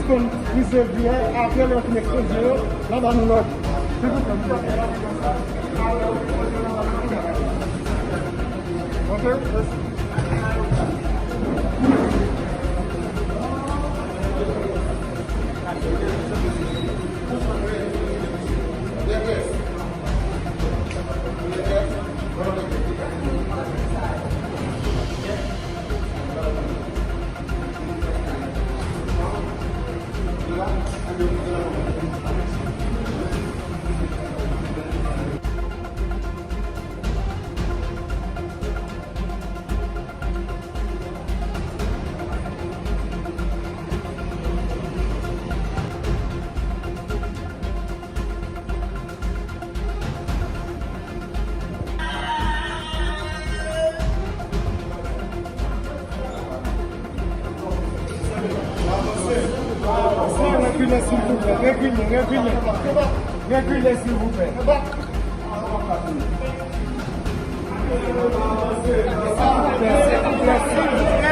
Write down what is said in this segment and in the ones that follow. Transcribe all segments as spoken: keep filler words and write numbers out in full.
Konn plizyè jou a, apre lè yo fin ekspoze yo, n a ba nou lòd. Silvouplè, nou pa fè la. Ok, mèsi. Rekile, silvouplè. Rekile, rekile. Rekile, silvouplè. Silvouplè, silvouplè, silvouplè.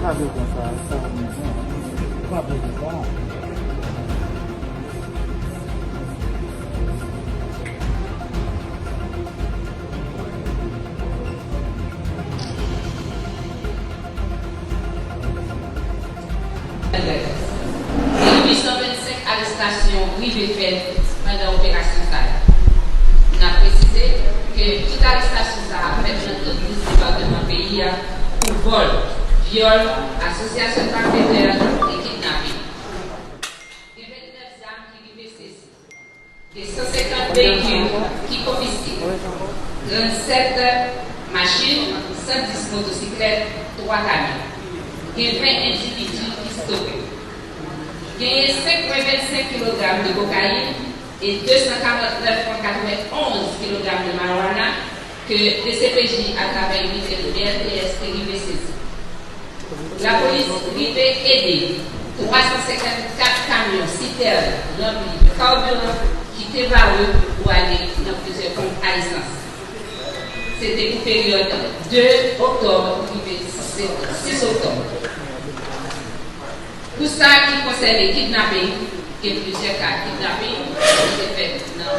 Pa bezwen sa, sa, pa bezwen sa. Gen uit san vennsenk arestasyon rive fèt pandan operasyon sa yo. N ap presize ke tout arestasyon sa a fèt nan tout dis depatman peyi a pou vòl, vyòl, asosyasyon malfetè e kidnaping. Gen vennèf zam ki rive sezi. Gen san senkant veyikil ki konfiske, trannsèt machin, san dis motosiklèt, twa kamyon. Gen ven endividi ki stope. Genyen senk pwen vennsenk kilogram de kokayin e de san karant nèf pwen katrevenonz kilogram de marijuana ke D C P J atravè inite de B L T S te rive sezi. Lapolis rive ede twa san senkannkat kamyon sitèn ranpli de kabiran ki te vare pou ale nan plizyè ponp a esans. Se te pou peryòd de oktòb pou rive sis, sis oktòb. Pou sa ki konsène kidnaping, gen plizyè ka kidnaping ki te fèt nan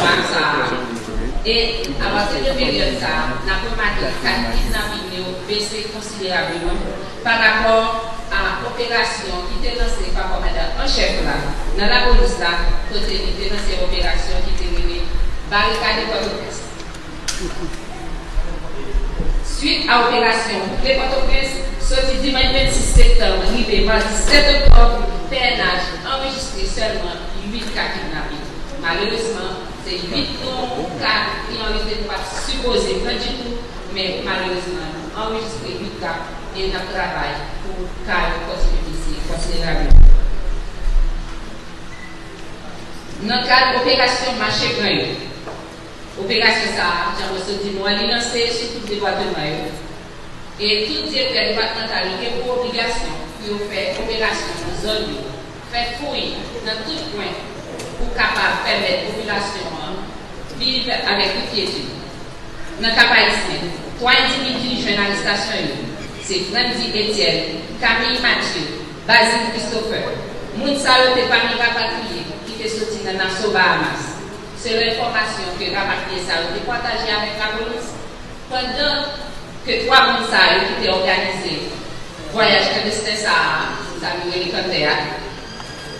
mwa sa a. E apati de peryòd sa a, n ap remake ka kidnaping yo bese konsiderableman pa rapò a operasyon ki te lanse pa kòmandan an chèf la nan lapolis la, kote li te lanse yon operasyon ki te rele Barikade Pòtoprens. Swit a operasyon Boucle Pòtoprens, soti dimanch vennsis septanm rive madi sèt oktòb, P N H anrejistre sèlman uit ka kidnaping. Malerezman, se uit non ka ki anrejistre nou pa t sipoze pran ditou, men malerezman, nou Anrejistre uit ka e n ap travay pou ka yo kontinye bese konsiderableman. Nan kad operasyon mache pran yo, operasyon sa a, jan mwen sot di nou an, li lanse sou tout depatman yo. E tout direktè depatmantal yo gen pou obligasyon pou yo fè operasyon nan zòn yo, fè fouy nan tout kwen pou kapab pèmèt popilasyon an viv avèk enkyetid. Nan Kap Ayisyen, twa endividi jwenn arestasyon yo, se Frandy Etienne, Camille Mathieu, Basile Christopher. Moun sa yo te pami rapatriye ki te soti nan Nassau, Bahamas. Selon enfòmasyon ke rapatriye sa yo te pataje avèk lapolis, pandan ke twa moun sa yo ki te òganize vwayaj klandesten sa a, sa nou rele kantè a,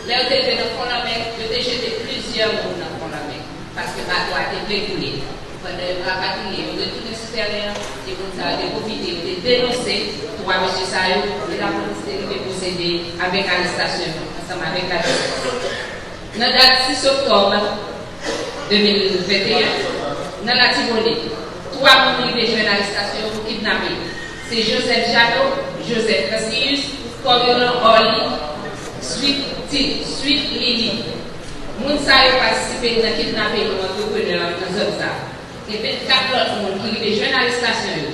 lè yo te rive nan fon lanmè, yo te jete plizyè moun nan fon lanmè, paske bato a te vle koule. Pandan yo rapatriye, yo retounen sou tèren an, e moun sa yo te pwofite, yo te denonse twa mesye sa yo, e lapolis te rive pwosede avèk arestasyon yo, ansanm avèk lapolis. Nan dat sis oktòb de mil venteyen, nan Latibonit, twa moun rive jwenn arestasyon yo pou kidnaping. Se Joseph Jeannot, Joseph Cassius, Coriolan Orly, Sweet Ti, Sweet Lily. Moun sa yo patisipe nan kidnaping yon antreprenè nan zòn sa. Gen vennkat lòt moun ki rive jwenn arestasyon yo.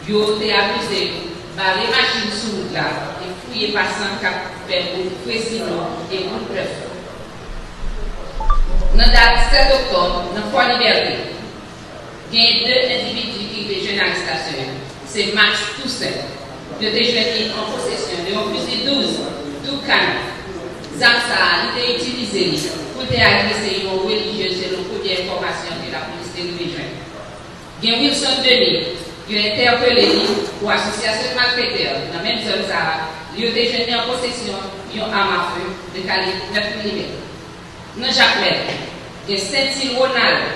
Yo te akize yo bare machin sou wout la e fouye pasan k ap fè wout Fresno e wout Bluff. Nan dat sèt oktòb, nan Fò Libète, gen de endividi ki rive jwenn arestasyon yo. Se Max Toussaint. Yo te jwenn li an posesyon de yon fizi douz, Dukan. Zam sa a, li te itilize li pou l te agrese yon relijyez, selon premye enfòmasyon ke lapolis te rive jwenn. Gen Wilson Denis, yo entèpele li pou asosyasyon de malfetè nan menm zòn sa a, yo te jwenn li an posesyon yon arm à feu de kalib nèf milimèt. Nan Jakmèl, gen Saintil Ronald,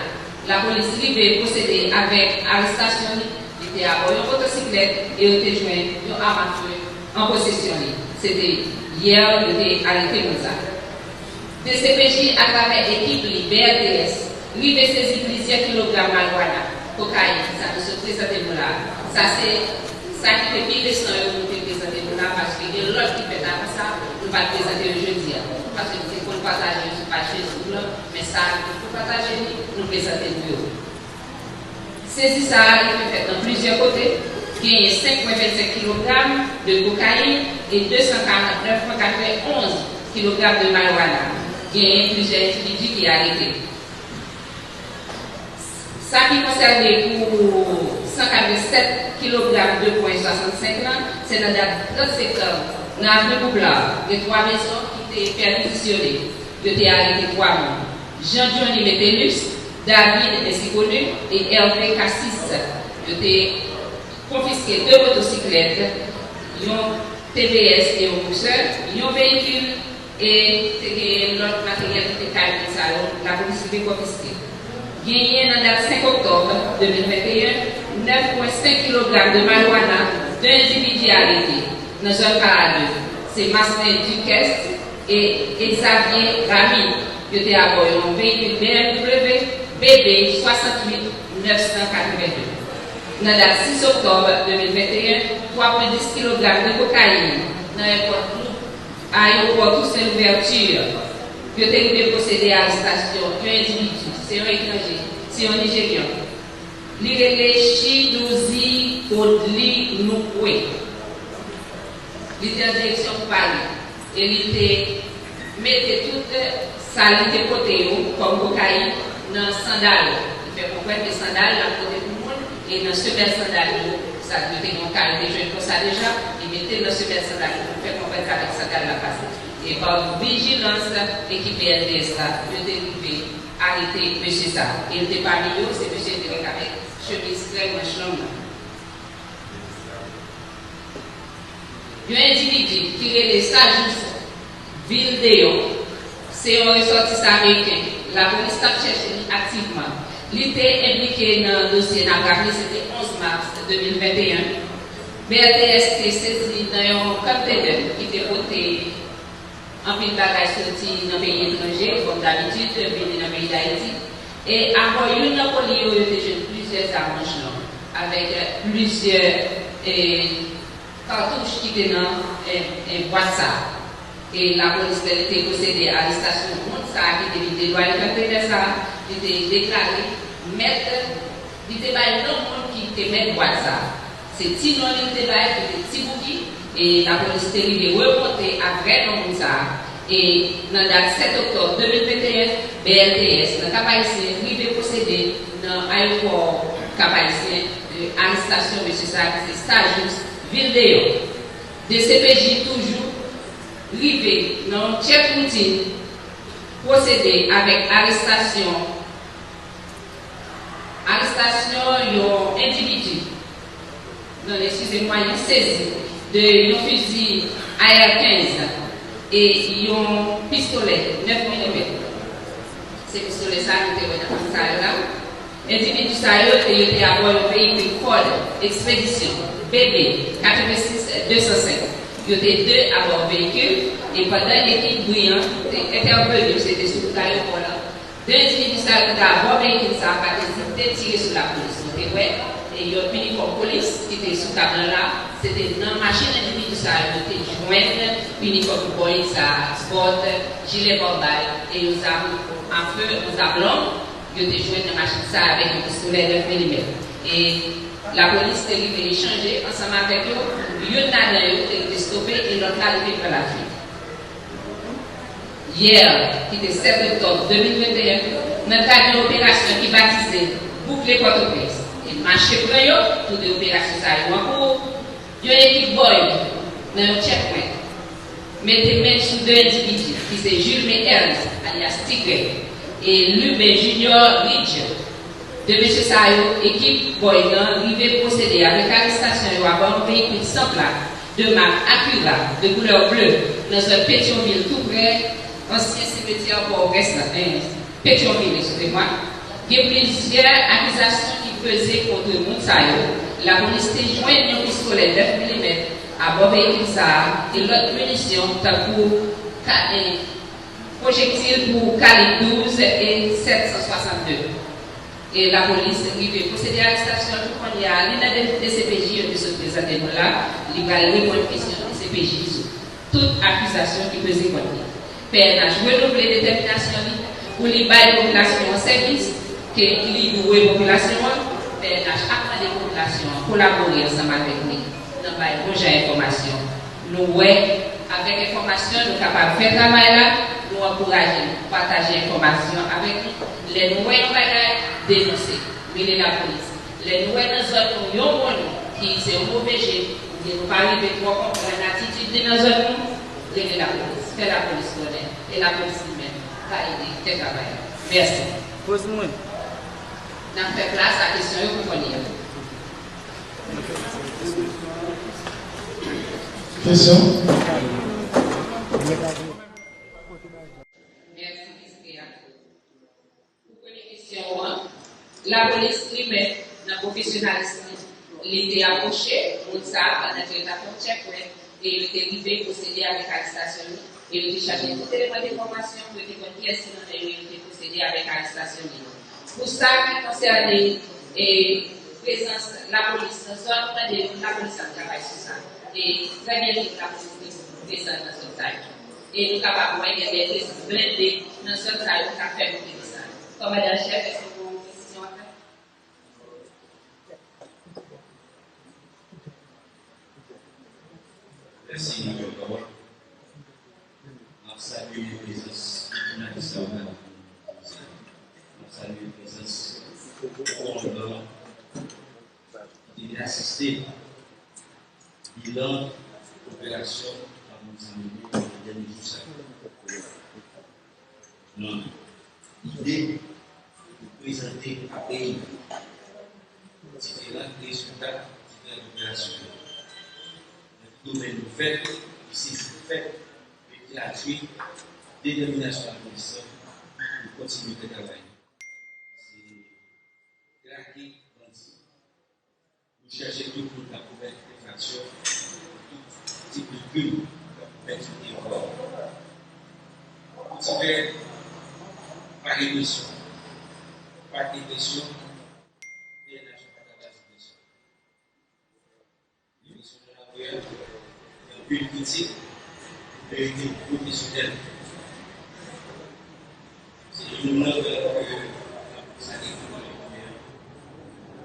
lapolis rive pwosede avèk arestasyon li, li te abò yon motosiklèt e yo te jwenn yon arm à feu an posesyon li. Se te yè yo te arete moun sa. D C P J atravè ekip li, B L T S, rive sezi plizyè kilogram marijuana, kokayin, sa nou sot prezante nou la. Sa se sa ki te pi resan yo nou te prezante nou la, paske gen lòt ki fèt avan sa, nou pa t prezante yo jodi a. Paske nou te konn pataje yo sou paj Facebook lan, men sa a nou te pataje li, nou prezante nou yo. Sezi sa a, li te fèt nan plizyè kote, genyen senk pwen vennsenk kilogram de kokayin e de san karant nèf pwen katrevenonz kilogram de marijuana. Genyen plizyè endividi ki arete. Sa ki konsène pou san katrevensèt kilogram de pwen swasannsenk lan, se nan dat trant septanm, nan Avni Pouplar, gen twa mezon ki te pèkizisyone. Yo te arete twa moun. Jean Johnny Metellus, David ainsi connu, e Hervé Cassis. Yo te konfiske de motosiklèt, yon T V S e yon Boxer, yon veyikil, e te genyen lòt materyèl ki te kay moun sa yo, lapolis rive konfiske. Genyen nan dat senk oktòb de mil venteyen, nèf pwen senk kilogram de marijuana, de endividi arete nan zòn Parade. Se Marcelin Duquesne e Xavier Ramy. Yo te abò yon veyikil B M W B B swasanntuit nèf san katrevende. Nan dat sis oktòb de mil venteyen, twa pwen dis kilogram de kokayin nan èpòt Loop, ayewopò Toussaint Louverture. Yo te rive pwosede arestasyon yon endividi, se yon etranje, se yon Nijeryan. Li rele Chidozie Odli Nukwe. Li te an direksyon pou Pari e li te mete tout sa li te pote yo kòm kokayin nan sandal. Li fè konprann ke sandal l ap pote pou moun, e nan semèl sandal yo, sa yo te gen yon ka yo te jwenn konsa deja, li mete l nan semèl sandal yo pou fè konprann se avèk sandal l ap pase. E pa vijilans ekip B L T S la, yo te rive arete mesye sa. E l te pami yo, se mesye te ret avèk chemiz krèm manch long nan. Yon endividi ki rele Sajous Vildeyon, se yon resòtisan ameriken. Lapolis t ap chèche li aktivman. Li te enplike nan dosye, n ap raple, se te onz mas de mil venteyen. B L T S te sezi nan yon container ki te pote anpil bagay soti nan peyi etranje, kòm dabitid, vini nan peyi Dayiti. E abò youn nan koli yo, yo te jwenn plizyè zam manch long, avèk plizyè e, katouch ki te nan, e, e, bwat sa a. E lapolis, lè li te pwosede a arestasyon moun sa a ki te vin deploye kanpetè sa a, li te deklare mèt, li te bay non moun ki te mèt bwat sa a. Se ti non li te bay, ki te Ti Bouki, e lapolis te rive remonte a vrè non moun sa a. E nan dat sèt oktòb de mil venteyen, B L T S nan Kap Ayisyen rive pwosede nan ayewopò Kap Ayisyen de arestasyon mesye sa a ki se Sajous Vildeyon. D C P J toujou rive nan yon tchèk woutin pwosede avèk arestasyon, arestasyon yon endividi, non, eskize mwa, yon sezi de yon fizi A R kenz e yon pistolè nèf milimèt. Se pistolè sa a nou te wè nan fanm sa yo la. Endividi sa yo te, yo te abò yon veyikil Ford Expedition B B katrevensis de san senk. Yo te de abò veyikil, e pandan ekip Briand te entèveni, se te sou wout ayewopò la, de endividi sa yo ki te abò veyikil sa a pa t ezite tire sou lapolis. Nou te wè, e, yon inifòm polis ki te sou tab lan la, se te nan machin endividi sa yo, yo te jwenn inifòm Boeing sa a, bòt, jilè pare-bal, e yon zam afe, yon zam long, yo te jwenn nan machin sa a avèk yon pistolè nèf milimèt. E lapolis te rive echanje ansanm avèk yo, youn ladan yo te rive stope e lòt la rive pran lafuit. Yè, ki te sèt oktòb de mil venteyen, nan kad yon operasyon ki batize Boukle Pòtoprens e Mache Pran Yo, tou de operasyon sa yo an kou, yon ekip Boeing nan yon checkpoint mete men sou de endividi ki se Julme Ernst, alyas Tigre, e Lubin Junior Ridge. De mesye sa yo, ekip Boeing nan rive pwosede avèk arestasyon yo abò yon veyikil san plak de mak Acura de koulè ble nan zòn Petyonvil, tou prè ansyen simetyè Pòtoprens la, eh, Petyonvil, eskize mwa. Gen plizyè akizasyon ki peze kont moun sa yo. Lapolis te jwenn yon pistolè nèf milimèt abò veyikil sa a e lòt minisyon tankou ka-, eh, pwojektil pou kalib douz e sèt san swasannde. E lapolis rive pwosede arestasyon li kounye a, li nan de, D C P J yo te sot prezante nou la, li pral reponn kesyon D C P J sou tout akizasyon ki peze kont li. P N H renouvle detèminasyon li pou li bay popilasyon an sèvis, ke li dwe popilasyon an. P N H ap mande popilasyon an kolabore ansanm avèk li nan bay bon jan enfòmasyon. Nou wè, avèk enfòmasyon, nou kapab fè travay la, nou ankouraje nou, pataje enfòmasyon avèk nou. Lè nou wè yon bagay, denonse, rele lapolis. Lè nou wè nan zòn nou yon moun ki se yon move je, oubyen nou pa rive twò konprann atitid li nan zòn nou, rele lapolis, fè lapolis konnen, e lapolis li menm va ede fè travay la. Mèsi. Poz mwen. N ap fè plas a kesyon yo pou kounye a. Kesyon? Mèsi, Vis Mè. Pou premye kesyon ou an, lapolis li menm, nan pwofesyonalis li, li te apwoche moun sa a pandan ke l t ap fè yon tchèk wè, e yo te rive pwosede avèk arestasyon li, e yo te chache tout eleman de enfòmasyon pou yo te konn kiyès ki nan men yo, e yo te pwosede avèk arestasyon li. Pou sa ki konsène, e, prezans lapolis nan zòn, nou mande lapolis ap travay sou sa. E trè byento lapolis prezan nan zòn sa yo. E nou kapab wè gen de prezans blende nan zòn sa yo k ap fè moute desann. Kòmandan an chèf, èske w gen yon presizyon a fè? Mèsi, Majò Pawòl. M ap salye prezans jounalis sa yo la. M ap salye prezans kòmandan ki te vin asiste bilan operasyon Lapolis Dominiken nan dènye jou sa yo. Nan lide pou prezante a peyi diferan rezilta diferan operasyon yo. Nan ki domèn yo fèt, ki sezi yo fèt, yo tradui detèminasyon lapolis lan pou kontinye fè travay li. Se trake bandi. Nou chèche tout moun k ap komèt enfraksyon, tout tip de krim k ap komèt sou teritwa a. Pou ti pè, pa gen presyon. Pa gen presyon, P N H pa ka ba sou presyon. Politik, verite pwofesyonèl. Se youn nan gran ke sa dekoule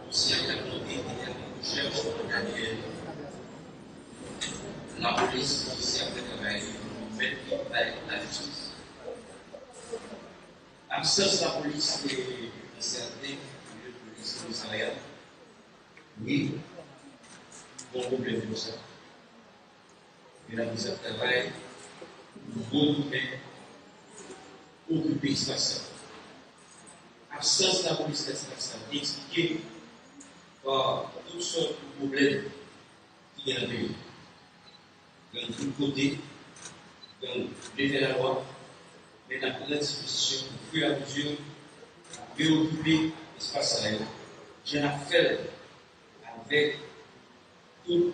konsènan la politik, chèf Daniel, lapolis ki sèvi travay pou fè travay lajistis. Absans lapolis nan sèten lye polis komisarya, wi, gon pwoblèm pou sa. Men lapolis ap travay pou retounen okipe espas sa. Absans lapolis nan espas sa eksplike pa tout sòt de pwoblèm ki gen nan peyi. Gang tout kote, gang leve lalwa, men n ap pran dispozisyon ofiramezu pou reokipe espas sa yo, jan n ap fè l avèk tout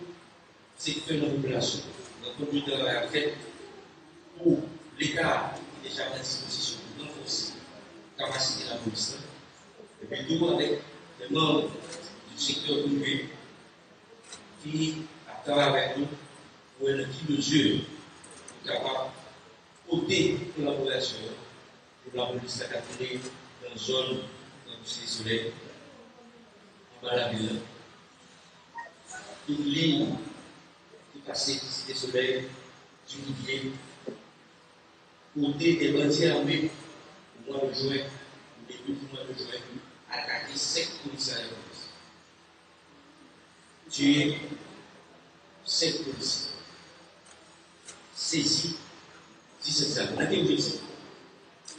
sektè nan popilasyon. Rankont de travay ap fèt pou Leta ki deja pran dispozisyon pou ranfòse kapasite lapolis la, epi tou avèk lè manm di sektè prive ki ap travay avèk nou pou wè nan ki mezi nou kapab pote kolaborasyon an pou lapolis la ka tounen nan zòn Site Solèy, anba lavil la. Tout liy ki pase Site Solèy, Divivye, kote de bandi ame, mwa de jen, depi mwa de jen, atake senk komisarya polis. Tiye senk polisye. Sezi disèt zam. Nan ki objektif?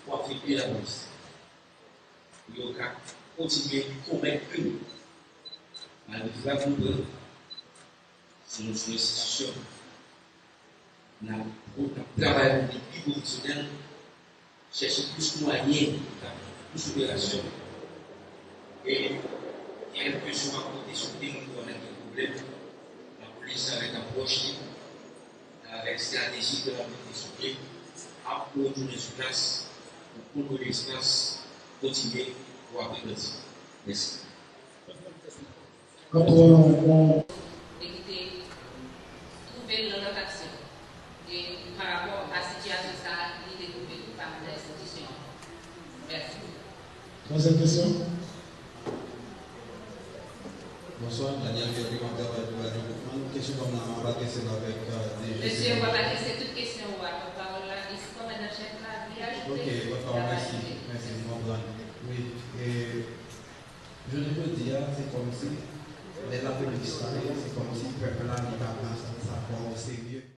Pou afebli lapolis. Pou yo ka kontinye komèt krim. Malgre frap nou pran, se nou sou enstitisyon. N ap, n ap travay pou li pi pwofesyonèl, chèche plis mwayen, plis operasyon. E kèlkeswa kote sou teritwa n ap gen pwoblèm, lapolis avèk apwòch li, avèk estrateji ke l ap mete sou pye, ap retounen sou plas pou kontwole espas, kontinye pou apre bandi. Mèsi. Antoine, bon. E ki te twouve l nan tantasyon. E parapò a sitiyasyon sa a, li te twouve l pa nan enstitisyon an. Mèsi. Twazyèm kesyon. Bonswa, Daniel Guerrier, m ap travay pou Radyo Koufman. Kesyon pa m nan, m ap adrese l avèk, euh, D G. Mesye, w ap adrese tout kesyon ou a. Pòtpawòl la, e si kòmandan chèf la vle ajoute, Ok, pòtpawòl, mèsi, mèsi, m konprann. Wi, e jounen jodi a, se kòmsi lè lapolis pale, se kòmsi pèp la, li pa pran sa, sa twò o serye.